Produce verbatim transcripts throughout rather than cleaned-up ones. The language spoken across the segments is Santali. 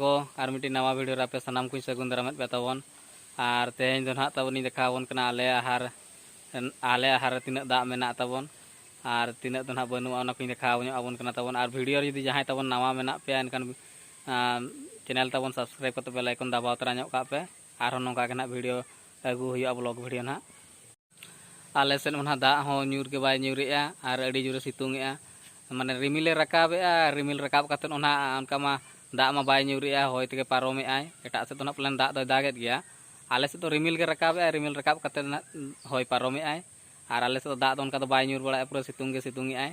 ᱠᱚ, ᱟᱨ ᱢᱤᱫᱴᱤᱡ ᱱᱟᱣᱟ ᱵᱷᱤᱰᱤᱭᱳ ᱨᱮ ᱟᱯᱮ ᱥᱟᱱᱟᱢ ᱠᱚᱧ ᱥᱟᱹᱜᱩᱱ ᱫᱟᱨᱟᱢᱮᱫ ᱯᱮ ᱛᱟᱵᱚᱱ᱾ ᱟᱨ ᱛᱮᱦᱮᱧ ᱫᱚ ᱱᱟᱦᱟᱜ ᱛᱟᱵᱚᱱᱤᱧ ᱫᱮᱠᱷᱟᱣ ᱟᱵᱚᱱ ᱠᱟᱱᱟ ᱟᱞᱮ ᱟᱦᱟᱨ, ᱟᱞᱮ ᱟᱦᱟᱨ ᱨᱮ ᱛᱤᱱᱟᱹᱜ ᱫᱟᱜ ᱢᱮᱱᱟᱜ ᱛᱟᱵᱚᱱ ᱟᱨ ᱛᱤᱱᱟᱹᱜ ᱫᱚ ᱱᱟᱦᱟᱜ ᱵᱟᱹᱱᱩᱜᱼᱟ, ᱚᱱᱟ ᱠᱚᱧ ᱫᱮᱠᱷᱟᱣ ᱧᱚᱜ ᱟᱵᱚᱱ ᱠᱟᱱᱟ ᱛᱟᱵᱚᱱ᱾ ᱟᱨ ᱵᱷᱤᱰᱤᱭᱳ ᱨᱮ ᱡᱩᱫᱤ ᱡᱟᱦᱟᱸᱭ ᱛᱟᱵᱚᱱ ᱱᱟᱣᱟ ᱢᱮᱱᱟᱜ ᱯᱮᱭᱟ, ᱮᱱᱠᱷᱟᱱ ᱪᱮᱱᱮᱞ ᱛᱟᱵᱚᱱ ᱥᱟᱵᱥᱠᱨᱟᱭᱤᱵᱽ ᱠᱟᱛᱮ ᱵᱮᱞ ᱟᱭᱠᱚᱱ ᱫᱟᱵᱟᱣ ᱛᱚᱨᱟ ᱧᱚᱜ ᱠᱟᱜ ᱯᱮ᱾ ᱟᱨᱦᱚᱸ ᱱᱚᱝᱠᱟ ᱜᱮ ᱱᱟᱦᱟᱜ ᱵᱷᱤᱰᱤᱭᱳ ᱟᱹᱜᱩ ᱦᱩᱭᱩᱜᱼᱟ, ᱵᱞᱚᱜ ᱵᱷᱤᱰᱤᱭᱳ ᱱᱟᱦᱟᱜ᱾ ᱟᱞᱮ ᱥᱮᱫ ᱢᱟ ᱱᱟᱦᱟᱜ ᱫᱟᱜ ᱦᱚᱸ ᱧᱩᱨ ᱜᱮ ᱵᱟᱭ ᱧᱩᱨᱮᱜᱼᱟ ᱟᱨ ᱟᱹᱰᱤ ᱡᱳᱨᱮ ᱥᱤᱛᱩᱝ ᱮᱜᱼᱟ᱾ ᱢᱟᱱᱮ ᱨᱤᱢᱤᱞᱮ ᱨᱟᱠᱟᱵᱮᱜᱼᱟ, ᱨᱤᱢᱤᱞ ᱨᱟᱠᱟᱵ ᱠᱟᱛᱮᱫ ᱚᱱᱟ ᱚᱱᱠᱟ ᱢᱟ ᱫᱟᱜ ᱢᱟ ᱵᱟᱭ ᱧᱩᱨᱮᱜᱼᱟ, ᱦᱚᱭ ᱛᱮᱜᱮ ᱯᱟᱨᱚᱢᱮᱜᱼᱟᱭ᱾ ᱮᱴᱟᱜ ᱥᱮᱫ ᱫᱚ ᱱᱟᱦᱟᱜ ᱯᱟᱞᱮᱱ ᱫᱟᱜ ᱫᱚᱭ ᱫᱟᱜᱮᱫ ᱜᱮᱭᱟ᱾ ᱟᱞᱮ ᱥᱮᱫ ᱫᱚ ᱨᱤᱢᱤᱞ ᱜᱮ ᱨᱟᱠᱟᱵᱮᱜᱼᱟᱭ, ᱨᱤᱢᱤᱞ ᱨᱟᱠᱟᱵ ᱠᱟᱛᱮᱫ ᱱᱟᱦᱟᱜ ᱦᱚᱭ ᱯᱟᱨᱚᱢᱮᱜᱼᱟᱭ᱾ ᱟᱨ ᱟᱞᱮ ᱥᱮᱫ ᱫᱚ ᱫᱟᱜ ᱫᱚ ᱚᱱᱠᱟ ᱫᱚ ᱵᱟᱭ ᱧᱩᱨ ᱵᱟᱲᱟᱭᱮᱜᱼᱟ, ᱯᱩᱨᱟᱹ ᱥᱤᱛᱩᱝ ᱜᱮ ᱥᱤᱛᱩᱝᱮᱜᱼᱟᱭ᱾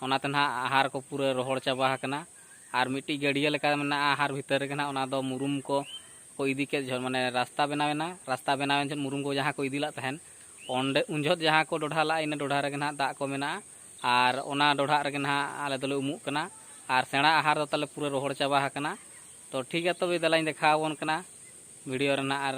ᱚᱱᱟᱛᱮ ᱱᱟᱦᱟᱜ ᱟᱦᱟᱨ ᱠᱚ ᱯᱩᱨᱟᱹ ᱨᱚᱦᱚᱲ ᱪᱟᱵᱟ ᱟᱠᱟᱱᱟ᱾ ᱟᱨ ᱢᱤᱫᱴᱤᱡ ᱜᱟᱹᱰᱭᱟᱹ ᱞᱮᱠᱟ ᱢᱮᱱᱟᱜᱼᱟ ᱟᱦᱟᱨ ᱵᱷᱤᱛᱟᱹᱨ ᱨᱮᱜᱮ ᱱᱟᱦᱟᱜ, ᱚᱱᱟ ᱫᱚ ᱢᱩᱨᱩᱢ ᱠᱚ ᱠᱚ ᱤᱫᱤ ᱠᱮᱫ ᱡᱚᱦᱚᱜ, ᱢᱟᱱᱮ ᱨᱟᱥᱛᱟ ᱵᱮᱱᱟᱣᱮᱱᱟ, ᱨᱟᱥᱛᱟ ᱵᱮᱱᱟᱣᱮᱱ ᱡᱚᱦᱚᱜ ᱢᱩᱨᱩᱢ ᱠᱚ ᱡᱟᱦᱟᱸ ᱠᱚ ᱤᱫᱤ ᱞᱟᱜ ᱛᱟᱦᱮᱱ, ᱚᱸᱰᱮ ᱩᱱ ᱡᱚᱦᱚᱜ ᱡᱟᱦᱟᱸ ᱠᱚ ᱰᱚᱰᱷᱟ ᱞᱟᱜᱼᱟ, ᱤᱱᱟᱹ ᱰᱚᱰᱷᱟ ᱨᱮᱜᱮ ᱱᱟᱦᱟᱜ ᱫᱟᱜ ᱠᱚ ᱢᱮᱱᱟᱜᱼᱟ᱾ ᱟᱨ ᱚᱱᱟ ᱰᱚᱰᱷᱟᱜ ᱨᱮᱜᱮ ᱱᱟᱦᱟᱜ ᱟᱞᱮ ᱫᱚᱞᱮ ᱩᱢᱩᱜ ᱠᱟᱱᱟ᱾ ᱟᱨ ᱥᱮᱬᱟ ᱟᱦᱟᱨ ᱫᱚ ᱛᱟᱞᱮ ᱯᱩᱨᱟᱹ ᱨᱚᱦᱚᱲ ᱪᱟᱵᱟ ᱟᱠᱟᱱᱟ᱾ ᱛᱚ ᱴᱷᱤᱠ ᱜᱮᱭᱟ, ᱛᱚᱵᱮ ᱫᱮᱞᱟᱧ ᱫᱮᱠᱷᱟᱣ ᱟᱵᱚᱱ ᱠᱟᱱᱟ ᱵᱷᱤᱰᱤᱭᱳ ᱨᱮ ᱱᱟᱦᱟᱜ᱾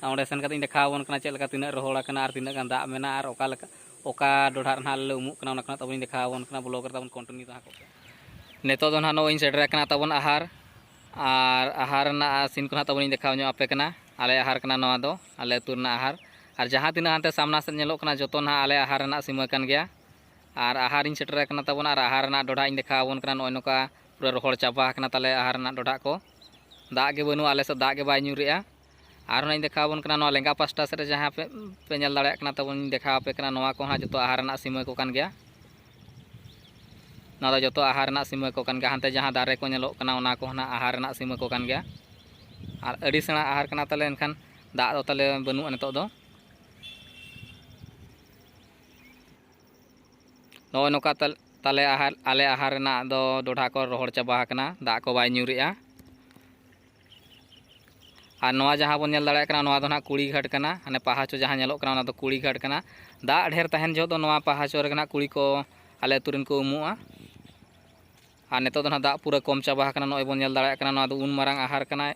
ᱟᱨ ᱚᱸᱰᱮ ᱥᱮᱱ ᱠᱟᱛᱮᱧ ᱫᱮᱠᱷᱟᱣ ᱟᱵᱚᱱ ᱠᱟᱱᱟ ᱪᱮᱫ ᱞᱮᱠᱟ ᱛᱤᱱᱟᱹᱜ ᱨᱚᱦᱚᱲ ᱟᱠᱟᱱᱟ ᱟᱨ ᱛᱤᱱᱟᱹᱜ ᱜᱟᱱ ᱫᱟᱜ ᱢᱮᱱᱟᱜᱼᱟ ᱟᱨ ᱚᱠᱟ ᱞᱮᱠᱟ, ᱚᱠᱟ ᱰᱚᱰᱷᱟᱜ ᱨᱮ ᱱᱟᱦᱟᱜ ᱟᱞᱮ ᱞᱮ ᱩᱢᱩᱜ ᱠᱟᱱᱟ, ᱚᱱᱟ ᱠᱚ ᱱᱟᱦᱟᱜ ᱛᱟᱵᱚᱱ ᱫᱮᱠᱷᱟᱣ ᱟᱵᱚᱱ ᱠᱟᱱᱟ᱾ ᱵᱞᱚᱜ ᱨᱮ ᱛᱟᱵᱚᱱ ᱠᱚᱱᱴᱤᱱᱤᱭᱩ ᱛᱟᱦᱮᱸ ᱠᱚᱜ ᱯᱮ᱾ ᱱᱤᱛᱚᱜ ᱫᱚ ᱱᱟᱦᱟᱜ ᱱᱚᱜᱼᱚᱭ ᱤᱧ ᱥᱮᱴᱮᱨ ᱟᱠᱟᱱᱟ ᱛᱟᱵᱚᱱ ᱟᱦᱟᱨ, ᱟᱨ ᱟᱦᱟᱨ ᱨᱮᱱᱟᱜ ᱥᱤᱱ ᱠᱚ ᱱᱟᱦᱟᱜ ᱛᱟᱵᱚᱱ ᱤᱧ ᱫᱮᱠᱷᱟᱣ ᱧᱚᱜ ᱟᱯᱮ ᱠᱟᱱᱟ᱾ ᱟᱞᱮ ᱟᱦᱟᱨ ᱠᱟᱱᱟ ᱱᱚᱣᱟ ᱫᱚ, ᱟᱞᱮ ᱟᱹᱛᱩ ᱨᱮᱱᱟᱜ ᱟᱦᱟᱨ᱾ ᱟᱨ ᱡᱟᱦᱟᱸ ᱛᱤᱱᱟᱹᱜ ᱦᱟᱱᱛᱮ ᱥᱟᱢᱱᱟ ᱥᱮᱫ ᱧᱮᱞᱚᱜ ᱠᱟᱱᱟ, ᱡᱚᱛᱚ ᱱᱟᱦᱟᱜ ᱟᱞᱮ ᱟᱦᱟᱨ ᱨᱮᱱᱟᱜ ᱥᱤᱢᱟᱹ ᱠᱟᱱ ᱜᱮᱭᱟ᱾ ᱟᱨ ᱟᱦᱟᱨᱤᱧ ᱥᱮᱴᱮᱨ ᱟᱠᱟᱱᱟ ᱛᱟᱵᱚᱱ, ᱟᱨ ᱟᱦᱟᱨ ᱨᱮᱱᱟᱜ ᱰᱚᱰᱷᱟᱜ ᱤᱧ ᱫᱮᱠᱷᱟᱣ ᱟᱵᱚᱱ ᱠᱟᱱᱟ᱾ ᱱᱚᱜᱼᱚᱭ ᱱᱚᱝᱠᱟ ᱯᱩᱨᱟᱹ ᱨᱚᱦᱚᱲ ᱪᱟᱵᱟ ᱟᱠᱟᱱᱟ ᱛᱟᱞᱮ ᱟᱦᱟᱨ ᱨᱮᱱᱟᱜ ᱰᱚᱰᱷᱟᱜ ᱠᱚ᱾ ᱫᱟᱜ ᱜᱮ ᱵᱟᱹᱱᱩᱜᱼᱟ, ᱟᱞᱮ ᱥᱮᱫ ᱫᱟᱜ ᱜᱮ ᱵᱟᱭ ᱧᱩᱨᱮᱜᱼᱟ᱾ ᱟᱨᱦᱚᱸ ᱤᱧ ᱫᱮᱠᱷᱟᱣ ᱟᱵᱚᱱ ᱠᱟᱱᱟ, ᱱᱚᱣᱟ ᱞᱮᱸᱜᱟ ᱯᱟᱥᱴᱟ ᱥᱮᱫ ᱨᱮ ᱡᱟᱦᱟᱸ ᱯᱮ, ᱯᱮ ᱧᱮᱞ ᱫᱟᱲᱮᱭᱟᱜ ᱠᱟᱱᱟ ᱛᱟᱵᱚᱱ, ᱤᱧ ᱫᱮᱠᱷᱟᱣ ᱟᱯᱮ ᱠᱟᱱᱟ, ᱱᱚᱣᱟ ᱠᱚᱦᱚᱸ ᱡᱚᱛᱚ ᱟᱦᱟᱨ ᱨᱮᱱᱟᱜ ᱥᱤᱢᱟᱹ ᱠᱚ ᱠᱟᱱ ᱜᱮᱭᱟ᱾ ᱱᱚᱣᱟ ᱫᱚ ᱡᱚᱛᱚ ᱟᱦᱟᱨ ᱨᱮᱱᱟᱜ ᱥᱤᱢᱟᱹ ᱠᱚ ᱠᱟᱱ ᱜᱮᱭᱟ᱾ ᱦᱟᱱᱛᱮ ᱡᱟᱦᱟᱸ ᱫᱟᱨᱮ ᱠᱚ ᱧᱮᱞᱚᱜ ᱠᱟᱱᱟ, ᱚᱱᱟ ᱠᱚᱦᱚᱸ ᱱᱟᱜ ᱟᱦᱟᱨ ᱨᱮᱱᱟᱜ ᱥᱤᱢᱟᱹ ᱠᱚ ᱠᱟᱱ ᱜᱮᱭᱟ᱾ ᱟᱨ ᱟᱹᱰᱤ ᱥᱮᱬᱟ ᱟᱦᱟᱨ ᱠᱟᱱᱟ ᱛᱟᱞᱮ, ᱮᱱᱠᱷᱟᱱ ᱫᱟᱜ ᱫᱚ ᱛᱟᱞᱮ ᱵᱟᱹᱱᱩᱜᱼᱟ ᱱᱤᱛᱚᱜ ᱫᱚ᱾ ᱱᱚᱜᱼᱚᱭ ᱱᱚᱝᱠᱟ ᱛᱟᱞ-, ᱛᱟᱞᱮ ᱟᱦᱟᱨ, ᱟᱞᱮ ᱟᱦᱟᱨ ᱨᱮᱱᱟᱜ ᱫᱚ ᱰᱚᱰᱷᱟ ᱠᱚ ᱨᱚᱦᱚᱲ ᱪᱟᱵᱟ ᱟᱠᱟᱱᱟ, ᱫᱟᱜ ᱠᱚ ᱵᱟᱭ ᱧᱩᱨᱮᱜᱼᱟ᱾ ᱟᱨ ᱱᱚᱣᱟ ᱡᱟᱦᱟᱸ ᱵᱚᱱ ᱧᱮᱞ ᱫᱟᱲᱮᱭᱟᱜ ᱠᱟᱱᱟ, ᱱᱚᱣᱟ ᱫᱚ ᱱᱟᱦᱟᱜ ᱠᱩᱲᱤ ᱜᱷᱟᱴ ᱠᱟᱱᱟ᱾ ᱦᱟᱱᱮ ᱯᱟᱦᱟᱪᱚ ᱡᱟᱦᱟᱸ ᱧᱮᱞᱚᱜ ᱠᱟᱱᱟ, ᱚᱱᱟ ᱫᱚ ᱠᱩᱲᱤ ᱜᱷᱟᱴ ᱠᱟᱱᱟ᱾ ᱫᱟᱜ ᱰᱷᱮᱨ ᱛᱟᱦᱮᱱ ᱡᱚᱦᱚᱜ ᱫᱚ ᱱᱚᱣᱟ ᱯᱟᱦᱟᱪᱚ ᱨᱮᱜᱮ ᱱᱟᱦᱟᱜ ᱠᱩᱲᱤ ᱠᱚ ᱟᱞᱮ ᱟᱹᱛᱩ ᱨᱮᱱ ᱠᱚ ᱩᱢᱩᱜᱼᱟ᱾ ᱟᱨ ᱱᱤᱛᱚᱜ ᱫᱚ ᱱᱟᱦᱟᱜ ᱫᱟᱜ ᱯᱩᱨᱟᱹ ᱠᱚᱢ ᱪᱟᱵᱟ ᱟᱠᱟᱱᱟ᱾ ᱱᱚᱜᱼᱚᱭ ᱵᱚᱱ ᱧᱮᱞ ᱫᱟᱲᱮᱭᱟᱜ ᱠᱟᱱᱟ, ᱱᱚᱣᱟ ᱫᱚ ᱩᱱ ᱢᱟᱨᱟᱝ ᱟᱦᱟᱨ ᱠᱟᱱᱟ,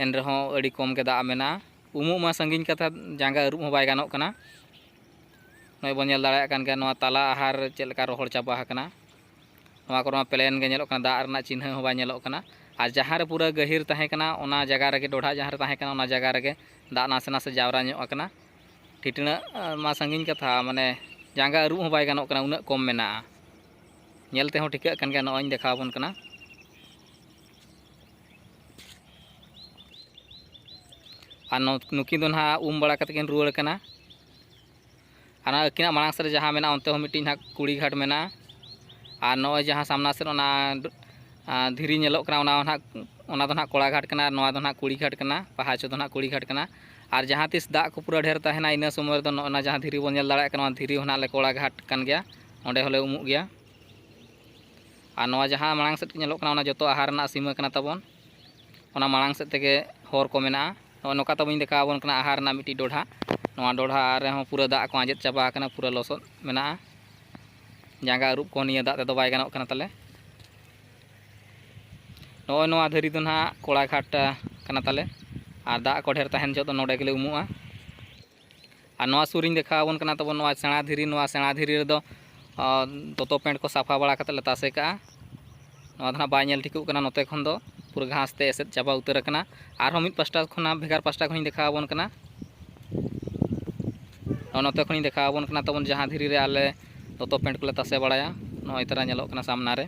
ᱮᱱ ᱨᱮᱦᱚᱸ ᱟᱹᱰᱤ ᱠᱚᱢ ᱜᱮ ᱫᱟᱜ ᱢᱮᱱᱟᱜᱼᱟ᱾ ᱩᱢᱩᱜ ᱢᱟ ᱥᱟᱺᱜᱤᱧ ᱠᱟᱛᱷᱟ, ᱡᱟᱸᱜᱟ ᱟᱹᱨᱩᱵ ᱦᱚᱸ ᱵᱟᱭ ᱜᱟᱱᱚᱜ ᱠᱟᱱᱟ᱾ ᱱᱚᱜᱼᱚᱭ ᱵᱚᱱ ᱧᱮᱞ ᱫᱟᱲᱮᱭᱟᱜ ᱠᱟᱱ ᱜᱮᱭᱟ, ᱱᱚᱣᱟ ᱛᱟᱞᱟ ᱟᱦᱟᱨ ᱪᱮᱫ ᱞᱮᱠᱟ ᱨᱚᱦᱚᱲ ᱪᱟᱵᱟ ᱟᱠᱟᱱᱟ᱾ ᱱᱚᱣᱟ ᱠᱚᱨᱮ ᱢᱟ ᱯᱞᱮᱱ ᱜᱮ ᱧᱮᱞᱚᱜ ᱠᱟᱱᱟ, ᱫᱟᱜ ᱨᱮᱱᱟᱜ ᱪᱤᱱᱦᱟᱹ ᱦᱚᱸ ᱵᱟᱭ ᱧᱮᱞᱚᱜ ᱠᱟᱱᱟ᱾ ᱟᱨ ᱡᱟᱦᱟᱸ ᱨᱮ ᱯᱩᱨᱟᱹ ᱜᱟᱹᱦᱤᱨ ᱛᱟᱦᱮᱸ ᱠᱟᱱᱟ, ᱚᱱᱟ ᱡᱟᱭᱜᱟ ᱨᱮᱜᱮ, ᱰᱚᱰᱷᱟ ᱡᱟᱦᱟᱸ ᱨᱮ ᱛᱟᱦᱮᱸ ᱠᱟᱱᱟ, ᱚᱱᱟ ᱡᱟᱭᱜᱟ ᱨᱮᱜᱮ ᱫᱟᱜ ᱱᱟᱥᱮ ᱱᱟᱥᱮ ᱡᱟᱣᱨᱟ ᱧᱚᱜ ᱟᱠᱟᱱᱟ᱾ ᱴᱷᱤᱴᱟᱹᱱᱟᱹᱜ, ᱟᱸ, ᱢᱟ ᱥᱟᱺᱜᱤᱧ ᱠᱟᱛᱷᱟ, ᱢᱟᱱᱮ ᱡᱟᱸᱜᱟ ᱟᱹᱨᱩᱵ ᱦᱚᱸ ᱵᱟᱭ ᱜᱟᱱᱚᱜ ᱠᱟᱱᱟ, ᱩᱱᱟᱹᱜ ᱠᱚᱢ ᱢᱮᱱᱟᱜᱼᱟ᱾ ᱧᱮᱞ ᱛᱮᱦᱚᱸ ᱴᱷᱤᱠᱟᱹᱜ ᱠᱟᱱ ᱜᱮᱭᱟ, ᱱᱚᱜᱼᱚᱭ ᱤᱧ ᱫᱮᱠᱷᱟᱣ ᱟᱵᱚᱱ ᱠᱟᱱᱟ᱾ ᱟᱨ ᱱᱚ-, ᱱᱩᱠᱤᱱ ᱫᱚ ᱱᱟᱦᱟᱜ ᱩᱢ ᱵᱟᱲᱟ ᱠᱟᱛᱮ ᱠᱤᱱ ᱨᱩᱣᱟᱹᱲ ᱠᱟᱱᱟ᱾ ᱟᱨ ᱚᱱᱟ ᱟᱹᱠᱤᱱᱟᱜ ᱢᱟᱲᱟᱝ ᱥᱮᱫ ᱨᱮ ᱡᱟᱦᱟᱸ ᱢᱮᱱᱟᱜᱼᱟ, ᱚᱱᱛᱮ ᱦᱚᱸ ᱢᱤᱫᱴᱤᱡ ᱱᱟᱦᱟᱜ ᱠᱩᱲᱤ ᱜᱷᱟᱴ ᱢᱮᱱᱟᱜᱼᱟ᱾ ᱟᱨ ᱱᱚᱜᱼᱚᱭ ᱡᱟᱦᱟᱸ ᱥᱟᱢᱱᱟ ᱥᱮᱫ ᱚᱱᱟ, ᱟᱸ, ᱫᱷᱤᱨᱤ ᱧᱮᱞᱚᱜ ᱠᱟᱱᱟ, ᱚᱱᱟ ᱦᱚᱸ ᱱᱟᱦᱟᱜ, ᱚᱱᱟ ᱫᱚ ᱱᱟᱦᱟᱜ ᱠᱚᱲᱟ ᱜᱷᱟᱴ ᱠᱟᱱᱟ, ᱟᱨ ᱱᱚᱣᱟ ᱫᱚ ᱱᱟᱦᱟᱜ ᱠᱩᱲᱤ ᱜᱷᱟᱴ ᱠᱟᱱᱟ, ᱯᱟᱦᱟᱪᱚ ᱫᱚ ᱱᱟᱦᱟᱜ ᱠᱩᱲᱤ ᱜᱷᱟᱴ ᱠᱟᱱᱟ᱾ ᱟᱨ ᱡᱟᱦᱟᱸ ᱛᱤᱥ ᱫᱟᱜ ᱠᱚ ᱯᱩᱨᱟᱹ ᱰᱷᱮᱨ ᱛᱟᱦᱮᱱᱟ, ᱤᱱᱟᱹ ᱥᱚᱢᱚᱭ ᱨᱮᱫᱚ ᱱᱚᱜᱼᱚ ᱱᱟ ᱡᱟᱦᱟᱸ ᱫᱷᱤᱨᱤ ᱵᱚᱱ ᱧᱮᱞ ᱫᱟᱲᱮᱭᱟᱜ ᱠᱟᱱᱟ, ᱱᱚᱣᱟ ᱫᱷᱤᱨᱤ ᱦᱚᱸ ᱱᱟᱦᱟᱜ ᱞᱮ ᱠᱚᱲᱟ ᱜᱷᱟᱴ ᱠᱟᱱ ᱜᱮᱭᱟ, ᱚᱸᱰᱮ ᱦᱚᱸᱞᱮ ᱩᱢᱩᱜ ᱜᱮᱭᱟ᱾ ᱟᱨ ᱱᱚᱣᱟ ᱡᱟᱦᱟᱸ ᱢᱟᱲᱟᱝ ᱥᱮᱫ ᱧᱮᱞᱚᱜ ᱠᱟᱱᱟ, ᱚᱱᱟ ᱡᱚᱛᱚ ᱟᱦᱟᱨ ᱨᱮᱱᱟᱜ ᱥᱤᱢᱟᱹ ᱠᱟᱱᱟ ᱛᱟᱵᱚᱱ᱾ ᱚᱱᱟ ᱢᱟᱲᱟᱝ ᱥᱮᱫ ᱛᱮᱜᱮ ᱦᱚᱨ ᱠᱚ ᱢᱮᱱᱟᱜᱼᱟ᱾ ᱱᱚᱜᱼᱚᱭ ᱱᱚᱝᱠᱟ ᱛᱟᱵᱚᱱ ᱤᱧ ᱫᱮᱠᱷᱟᱣ ᱟᱵᱚᱱ ᱠᱟᱱᱟ, ᱟᱦᱟᱨ ᱨᱮᱱᱟᱜ ᱢᱤᱫᱴᱤᱡ ᱰᱚᱰᱷᱟ᱾ ᱱᱚᱣᱟ ᱰᱚᱰᱷᱟ ᱨᱮᱦᱚᱸ ᱯᱩᱨᱟᱹ ᱫᱟᱜ ᱠᱚ ᱟᱸᱡᱮᱫ ᱪᱟᱵᱟ ᱟᱠᱟᱱᱟ, ᱯᱩᱨᱟᱹ ᱞᱚᱥᱚᱫ ᱢᱮᱱᱟᱜᱼᱟ᱾ ᱡᱟᱸᱜᱟ ᱟᱹᱨᱩᱵ ᱠᱚ ᱱᱤᱭᱟᱹ ᱫᱟᱜ ᱛᱮᱫᱚ ᱵᱟᱭ ᱜᱟᱱᱚᱜ ᱠᱟᱱᱟ ᱛᱟᱞᱮ᱾ ᱱᱚᱜᱼᱚᱭ ᱱᱚᱣᱟ ᱫᱷᱤᱨᱤ ᱫᱚ ᱱᱟᱦᱟᱜ ᱠᱚᱲᱟ ᱜᱷᱟᱴ, ᱟ, ᱠᱟᱱᱟ ᱛᱟᱞᱮ᱾ ᱟᱨ ᱫᱟᱜ ᱠᱚ ᱰᱷᱮᱨ ᱛᱟᱦᱮᱱ ᱡᱚᱦᱚᱜ ᱫᱚ ᱱᱚᱰᱮ ᱜᱮᱞᱮ ᱩᱢᱩᱜᱼᱟ᱾ ᱟᱨ ᱱᱚᱣᱟ ᱥᱩᱨ ᱨᱤᱧ ᱫᱮᱠᱷᱟᱣ ᱟᱵᱚᱱ ᱠᱟᱱᱟ ᱛᱟᱵᱚᱱ ᱱᱚᱣᱟ ᱥᱮᱬᱟ ᱫᱷᱤᱨᱤ᱾ ᱱᱚᱣᱟ ᱥᱮᱬᱟ ᱫᱷᱤᱨᱤ ᱨᱮᱫᱚ, ᱟ, ᱫᱚᱛᱚ ᱯᱮᱱᱴ ᱠᱚ ᱥᱟᱯᱷᱟ ᱵᱟᱲᱟ ᱠᱟᱛᱮ ᱞᱮ ᱛᱟᱥᱮ ᱠᱟᱜᱼᱟ᱾ ᱱᱚᱣᱟ ᱫᱚ ᱱᱟᱦᱟᱜ ᱵᱟᱭ ᱧᱮᱞ ᱴᱷᱤᱠᱚᱜ ᱠᱟᱱᱟ ᱱᱚᱛᱮ ᱠᱷᱚᱱ ᱫᱚ, ᱯᱩᱨᱟᱹ ᱜᱷᱟᱥ ᱛᱮ ᱮᱥᱮᱫ ᱪᱟᱵᱟ ᱩᱛᱟᱹᱨ ᱟᱠᱟᱱᱟ᱾ ᱟᱨᱦᱚᱸ ᱢᱤᱫ ᱯᱟᱥᱴᱟ ᱠᱷᱚᱱᱟᱜ, ᱵᱷᱮᱜᱟᱨ ᱯᱟᱥᱴᱟ ᱠᱷᱚᱱᱤᱧ ᱫᱮᱠᱷᱟᱣ ᱟᱵᱚᱱ ᱠᱟᱱᱟ᱾ ᱱᱚᱜᱼᱚ ᱱᱚᱛᱮ ᱠᱷᱚᱱᱤᱧ ᱫᱮᱠᱷᱟᱣ ᱟᱵᱚᱱ ᱠᱟᱱᱟ ᱛᱟᱵᱚᱱ, ᱡᱟᱦᱟᱸ ᱫᱷᱤᱨᱤ ᱨᱮ ᱟᱞᱮ ᱫᱚᱛᱚ ᱯᱮᱱᱴ ᱠᱚᱞᱮ ᱛᱟᱥᱮ ᱵᱟᱲᱟᱭᱟ, ᱱᱚᱜᱼᱚᱭ ᱛᱟᱨᱟ ᱧᱮᱞᱚᱜ ᱠᱟᱱᱟ ᱥᱟᱢᱱᱟ ᱨᱮ᱾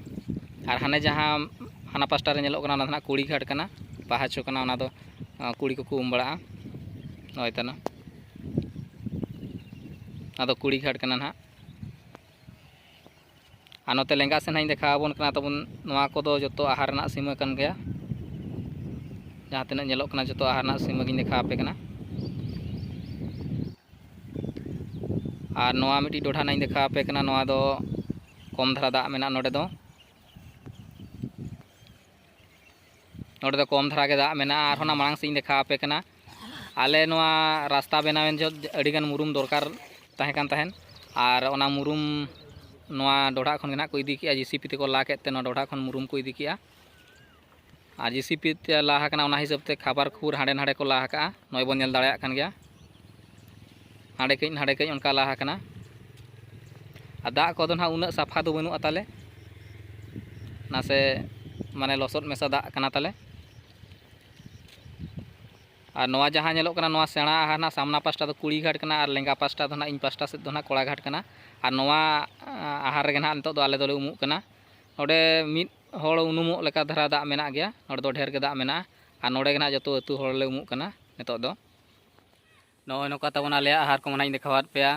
ᱟᱨ ᱦᱟᱱᱮ ᱡᱟᱦᱟᱸ ᱦᱟᱱᱟ ᱯᱟᱥᱴᱟ ᱨᱮ ᱧᱮᱞᱚᱜ ᱠᱟᱱᱟ, ᱚᱱᱟ ᱫᱚ ᱱᱟᱦᱟᱜ ᱠᱩᱲᱤ ᱜᱷᱟᱴ ᱠᱟᱱᱟ, ᱯᱟᱦᱟᱪᱚ ᱠᱟᱱᱟ, ᱚᱱᱟ ᱫᱚ, ᱟ, ᱠᱩᱲᱤ ᱠᱚᱠᱚ ᱩᱢ ᱵᱟᱲᱟᱜᱼᱟ᱾ ᱱᱚᱜᱼᱚᱭ ᱛᱟᱱᱟ, ᱚᱱᱟ ᱫᱚ ᱠᱩᱲᱤ ᱜᱷᱟᱴ ᱠᱟᱱᱟ ᱱᱟᱦᱟᱜ᱾ ᱟᱨ ᱱᱚᱛᱮ ᱞᱮᱸᱜᱟ ᱥᱮᱱ ᱦᱟᱸᱜ ᱤᱧ ᱫᱮᱠᱷᱟᱣ ᱟᱵᱚᱱ ᱠᱟᱱᱟ ᱛᱟᱵᱚᱱ, ᱱᱚᱣᱟ ᱠᱚᱫᱚ ᱡᱚᱛᱚ ᱟᱦᱟᱨ ᱨᱮᱱᱟᱜ ᱥᱤᱢᱟᱹ ᱠᱟᱱ ᱜᱮᱭᱟ᱾ ᱡᱟᱦᱟᱸ ᱛᱤᱱᱟᱹᱜ ᱧᱮᱞᱚᱜ ᱠᱟᱱᱟ, ᱡᱚᱛᱚ ᱟᱦᱟᱨ ᱨᱮᱱᱟᱜ ᱥᱤᱢᱟᱹ ᱜᱤᱧ ᱫᱮᱠᱷᱟᱣ ᱟᱯᱮ ᱠᱟᱱᱟ᱾ ᱟᱨ ᱱᱚᱣᱟ ᱢᱤᱫᱴᱤᱡ ᱰᱚᱰᱷᱟ ᱱᱟᱜ ᱤᱧ ᱫᱮᱠᱷᱟᱣ ᱟᱯᱮ ᱠᱟᱱᱟ, ᱱᱚᱣᱟ ᱫᱚ ᱠᱚᱢ ᱫᱷᱟᱨᱟ ᱫᱟᱜ ᱢᱮᱱᱟᱜᱼᱟ ᱱᱚᱰᱮ ᱫᱚ᱾ ᱱᱚᱰᱮ ᱫᱚ ᱠᱚᱢ ᱫᱷᱟᱨᱟ ᱜᱮ ᱫᱟᱜ ᱢᱮᱱᱟᱜᱼᱟ᱾ ᱟᱨᱦᱚᱸ ᱚᱱᱟ ᱢᱟᱲᱟᱝ ᱥᱮᱫ ᱤᱧ ᱫᱮᱠᱷᱟᱣ ᱟᱯᱮ ᱠᱟᱱᱟ᱾ ᱟᱞᱮ ᱱᱚᱣᱟ ᱨᱟᱥᱛᱟ ᱵᱮᱱᱟᱣᱮᱱ ᱡᱚᱦᱚᱜ ᱟᱹᱰᱤᱜᱟᱱ ᱢᱩᱨᱩᱢ ᱫᱚᱨᱠᱟᱨ ᱛᱟᱦᱮᱸ ᱠᱟᱱ ᱛᱟᱦᱮᱸᱫ, ᱟᱨ ᱚᱱᱟ ᱢᱩᱨᱩᱢ ᱱᱚᱣᱟ ᱰᱚᱰᱷᱟ ᱠᱷᱚᱱ ᱜᱮ ᱱᱟᱦᱟᱜ ᱠᱚ ᱤᱫᱤ ᱠᱮᱜᱼᱟ, ᱡᱮ ᱥᱤ ᱯᱤ ᱛᱮᱠᱚ ᱞᱟ ᱠᱮᱫ ᱛᱮ ᱱᱚᱣᱟ ᱰᱚᱰᱷᱟ ᱠᱷᱚᱱ ᱢᱩᱨᱩᱢ ᱠᱚ ᱤᱫᱤ ᱠᱮᱜᱼᱟ᱾ ᱟᱨ ᱡᱮ ᱥᱤ ᱯᱤ ᱛᱮ ᱞᱟ ᱟᱠᱟᱱᱟ, ᱚᱱᱟ ᱦᱤᱥᱟᱹᱵ ᱛᱮ ᱠᱷᱟᱵᱟᱨ ᱠᱷᱩᱵᱩᱨ ᱦᱟᱸᱰᱮ ᱱᱟᱰᱮ ᱠᱚ ᱞᱟ ᱟᱠᱟᱜᱼᱟ, ᱱᱚᱜᱼᱚᱭ ᱵᱚᱱ ᱧᱮᱞ ᱫᱟᱲᱮᱭᱟᱜ ᱠᱟᱱ ᱜᱮᱭᱟ᱾ ᱦᱟᱸᱰᱮ ᱠᱟᱹᱡ ᱱᱟᱰᱮ ᱠᱟᱹᱡ ᱚᱱᱠᱟ ᱞᱟ ᱟᱠᱟᱱᱟ᱾ ᱟᱨ ᱫᱟᱜ ᱠᱚᱫᱚ ᱱᱟᱦᱟᱜ ᱩᱱᱟᱹᱜ ᱥᱟᱯᱷᱟ ᱫᱚ ᱵᱟᱹᱱᱩᱜᱼᱟ ᱛᱟᱞᱮ, ᱱᱟᱥᱮ ᱢᱟᱱᱮ ᱞᱚᱥᱚᱫ ᱢᱮᱥᱟ ᱫᱟᱜ ᱠᱟᱱᱟ ᱛᱟᱞᱮ᱾ ᱟᱨ ᱱᱚᱣᱟ ᱡᱟᱦᱟᱸ ᱧᱮᱞᱚᱜ ᱠᱟᱱᱟ, ᱱᱚᱣᱟ ᱥᱮᱬᱟ ᱟᱦᱟᱨ ᱨᱮᱱᱟᱜ ᱥᱟᱢᱱᱟ ᱯᱟᱥᱴᱟ ᱫᱚ ᱠᱩᱲᱤ ᱜᱷᱟᱴ ᱠᱟᱱᱟ ᱟᱨ ᱞᱮᱸᱜᱟ ᱯᱟᱥᱴᱟ ᱫᱚ ᱱᱟᱜ ᱤᱧ ᱯᱟᱥᱴᱟ ᱥᱮᱫ ᱫᱚ ᱱᱟᱜ ᱠᱚᱲᱟ ᱜᱷᱟᱴ ᱠᱟᱱᱟ᱾ ᱟᱨ ᱱᱚᱣᱟ, ᱟ, ᱟᱦᱟᱨ ᱨᱮᱜᱮ ᱱᱟᱜ ᱱᱤᱛᱚᱜ ᱫᱚ ᱟᱞᱮ ᱫᱚᱞᱮ ᱩᱢᱩᱜ ᱠᱟᱱᱟ᱾ ᱱᱚᱰᱮ ᱢᱤᱫ ᱦᱚᱲ ᱩᱱᱩᱢᱚᱜ ᱞᱮᱠᱟ ᱫᱷᱟᱨᱟ ᱫᱟᱜ ᱢᱮᱱᱟᱜ ᱜᱮᱭᱟ, ᱱᱚᱰᱮ ᱫᱚ ᱰᱷᱮᱨ ᱜᱮ ᱫᱟᱜ ᱢᱮᱱᱟᱜᱼᱟ᱾ ᱟᱨ ᱱᱚᱰᱮ ᱜᱮ ᱱᱟᱜ ᱡᱚᱛᱚ ᱟᱹᱛᱩ ᱦᱚᱲ ᱞᱮ ᱩᱢᱩᱜ ᱠᱟᱱᱟ ᱱᱤᱛᱚᱜ ᱫᱚ᱾ ᱱᱚᱜᱼᱚᱭ ᱱᱚᱝᱠᱟ ᱛᱟᱵᱚᱱ ᱟᱞᱮᱭᱟᱜ ᱟᱦᱟᱨ ᱠᱚ ᱢᱟ ᱱᱟᱜ ᱤᱧ ᱫᱮᱠᱷᱟᱣᱟᱫ ᱯᱮᱭᱟ᱾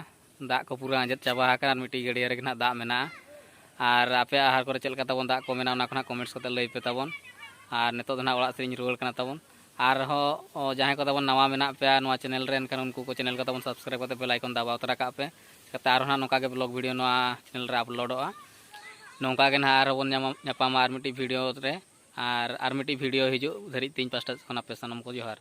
ᱫᱟᱜ ᱠᱚ ᱯᱩᱨᱟᱹ ᱟᱸᱡᱮᱫ ᱪᱟᱵᱟ ᱟᱠᱟᱱᱟ ᱟᱨ ᱢᱤᱫᱴᱤᱡ ᱜᱟᱹᱰᱭᱟᱹ ᱨᱮᱜᱮ ᱱᱟᱜ ᱫᱟᱜ ᱢᱮᱱᱟᱜᱼᱟ᱾ ᱟᱨ ᱟᱯᱮᱭᱟᱜ ᱟᱦᱟᱨ ᱠᱚᱨᱮ ᱪᱮᱫ ᱞᱮᱠᱟ ᱛᱟᱵᱚᱱ ᱫᱟᱜ ᱠᱚ ᱢᱮᱱᱟᱜᱼᱟ, ᱚᱱᱟ ᱠᱚ ᱱᱟᱜ comments ᱠᱟᱛᱮ ᱞᱟᱹᱭ ᱯᱮ ᱛᱟᱵᱚᱱ᱾ ᱟᱨ ᱱᱤᱛᱚᱜ ᱫᱚ ᱱᱟᱜ ᱚᱲᱟᱜ ᱥᱮᱫ ᱤᱧ ᱨᱩᱣᱟᱹᱲ ᱠᱟᱱᱟ ᱛᱟᱵᱚᱱ᱾ ᱟᱨᱦᱚᱸ, ᱚ, ᱡᱟᱦᱟᱸᱭ ᱠᱚ ᱛᱟᱵᱚᱱ ᱱᱟᱣᱟ ᱢᱮᱱᱟᱜ ᱯᱮᱭᱟ ᱱᱚᱣᱟ channel ᱨᱮ, ᱮᱱᱠᱷᱟᱱ ᱩᱱᱠᱩ ᱠᱚ channel ᱠᱚ ᱛᱟᱵᱚᱱ subscribe ᱠᱟᱛᱮ bell icon ᱫᱟᱵᱟᱣ ᱛᱚᱨᱟ ᱠᱟᱜ ᱯᱮ᱾ ᱪᱤᱠᱟᱹᱛᱮ ᱟᱨᱦᱚᱸ ᱱᱟᱜ ᱱᱚᱝᱠᱟ ᱜᱮ vlog video ᱱᱚᱣᱟ channel ᱨᱮ uploadᱚᱜᱼᱟ᱾ ᱱᱚᱝᱠᱟ ᱜᱮ ᱱᱟᱜ ᱟᱨᱦᱚᱸ ᱵᱚᱱ ᱧᱟᱢᱟ-, ᱧᱟᱯᱟᱢᱟ ᱟᱨ ᱢᱤᱫᱴᱤᱡ video ᱨᱮ᱾ ᱟᱨ, ᱟᱨ ᱢᱤᱫᱴᱤᱡ video ᱦᱤᱡᱩᱜ ᱫᱷᱟᱹᱨᱤᱡ ᱛᱮ ᱤᱧ ᱯᱟᱥᱴᱟ ᱥᱮᱫ ᱠᱷᱚᱱ ᱟᱯᱮ ᱥᱟᱱᱟᱢ ᱠᱚ ᱡᱚᱦᱟᱨ᱾